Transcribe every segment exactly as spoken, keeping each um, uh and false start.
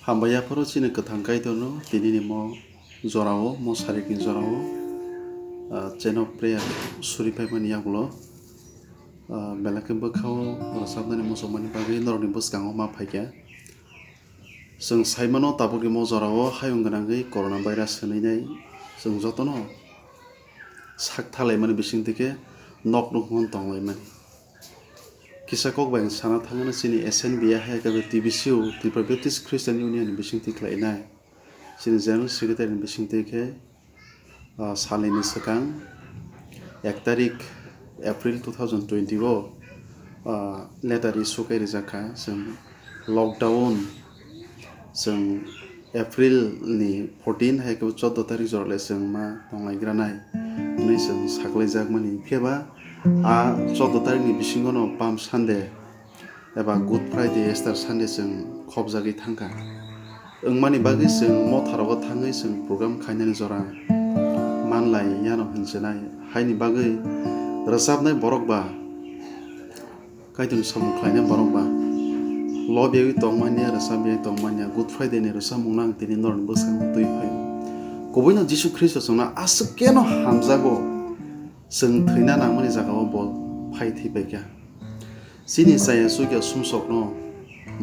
Hambai yapharo chini kwthang Kaitorno tinini mo jorao, mo sarikni jorao, ah, chain of prayer suri phaimani yagulo, ah, belai khe bwkhao rwchapnani muchungmani bagwi norokni bwskango ma phaikha. Chwng saimano tabukni mo jorao hayung gwnangwi corona virus hwnwi nai chwng jotono sak thalaimani bisingtwi khe nok nuk hwn tonglaimani. Kisa kok bai ang sana thangna chini S N B A hai khe T B C U, Tripura Baptist Christian Union ni bisingtwi khlainai. Chini General Secretary ni bisingtwi khe, ah, salni swkang ek tarik April two thousand twenty o, ah, letter issue khe rijak kha. Chwng lockdown, chwng April ni fourteen hai khe choddo tarik jorale chwng ma tonglai granai hwnwi chwng saklai jakmani. Phiya ba a choddo tarik ni bisingo no Palm Sunday eba Good Friday, Easter Sunday chwng khopjagwi thangkha. Wngmani bagwi chwng motharogo thangwi chwng program khainani jora manlai yano hinjinai. Haini bagwi rwchapnai borok ba Kaitorni samung khlainai borok ba lobyawi tongmanya, rwchapyawi tongmanya, Good Friday ni rwchapmungno ang tini norokni bwskango twi phai. Kubuino Jisu Khristo chwngno aswk keno hamjago, chwng thwina nangmani jagao bo phai thwi paikha. Chini chaya chukya sumsokno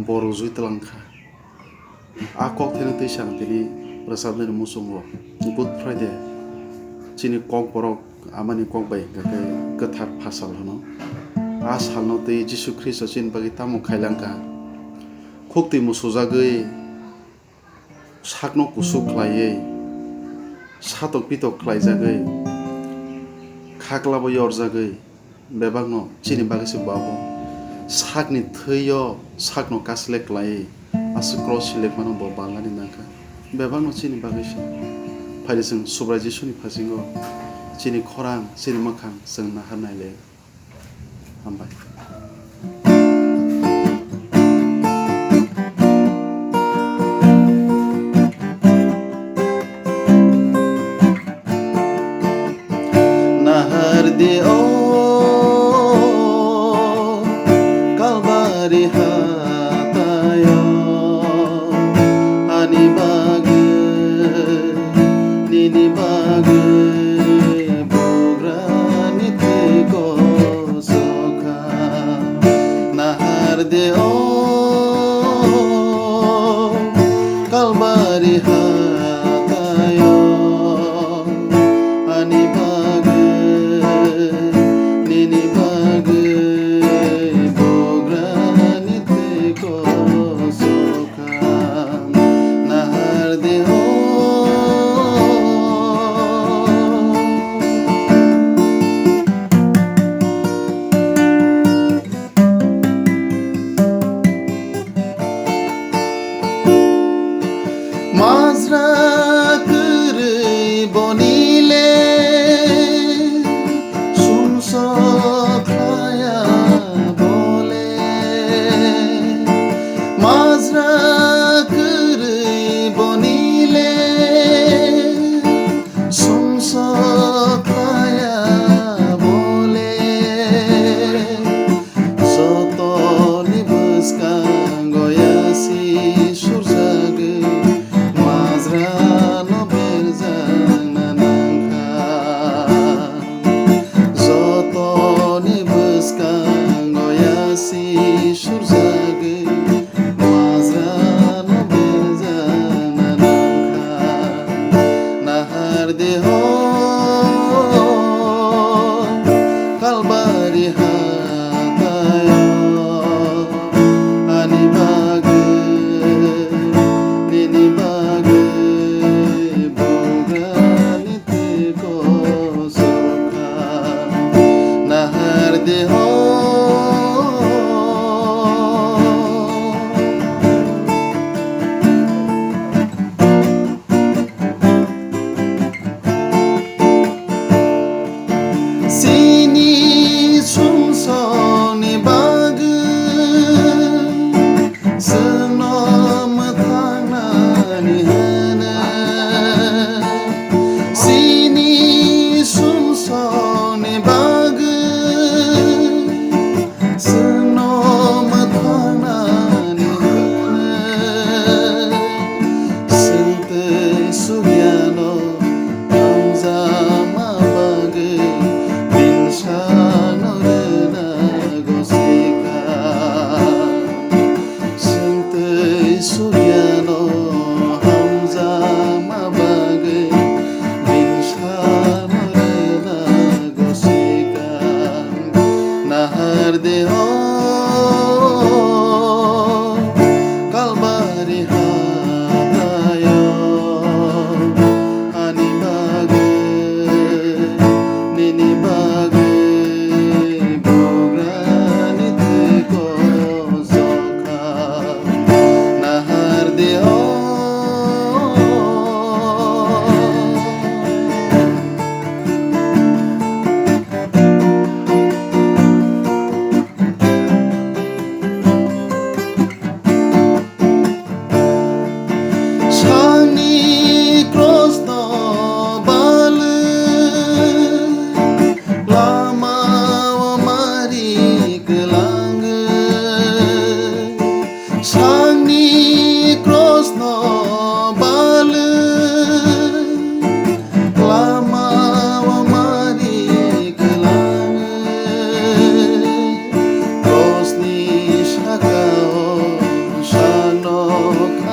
bo rwjwi twlang kha. A kok thani twi sang tini rwchapnani muchungo Good Friday chini kokborok amani kok bai hwnkha khe kwthar phasal hwno. A salno twi Jisu Khristo chini bagwi tamo khailangkha? Khuktwi musujagwi, sakno kusu khlaiwi, satok pitok khlaijagwi, khaklabo yorjagwi, bebakno chini bagwi se bo abo sakni thwio sakno kaslek khlaiwi aswk cross silikmano bo balnani nangkha. Bebakno chini bagwi se. Phaidi chwng Subrai Jisuni phasingo chini khorang, chini mwkhang chwng nahar naile. Hambai. Nahardi o Kalbari hatayo, ani bagwi, nini bagwi, bugrani thwi kosokha.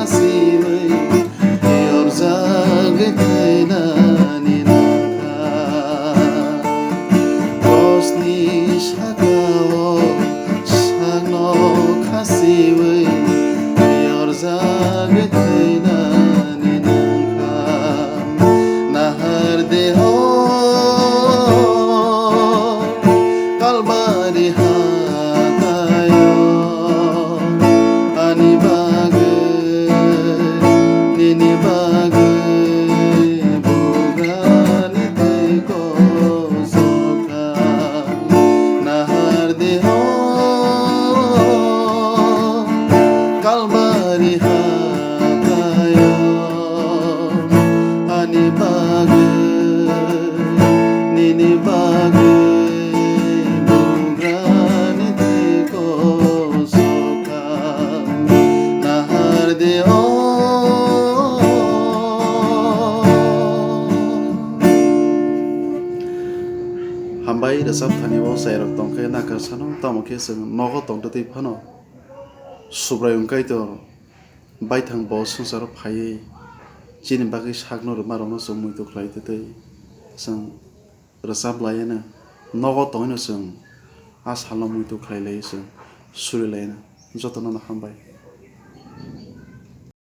Siwi yorjagwi thwinani nangkha. Krosni saka-o sakno khasiwi yorjagwi thwinani nangkha. Nahar de o Kalbari hatayo ani bagwi, nini bagwi bugrani twi kosokha. Nahar de o Kalbari hatayo ani bagwi, nini bagwi bugrani twi kosokha. Nahar de o. Hambai rwchapthani o chairok tongkhe nakarsano, tamo khe chwng nogo tongtwtwi phano Subrai wng Kaitor baithang bo swngcharo phaiwi chini bagwi sakno rwmarokno chwng muitu khlai twi twi chwng rwchap laiano, nogo tongwino chwng a salno muitu khlai laiwi chwng suri laiano. Jotono no hambai.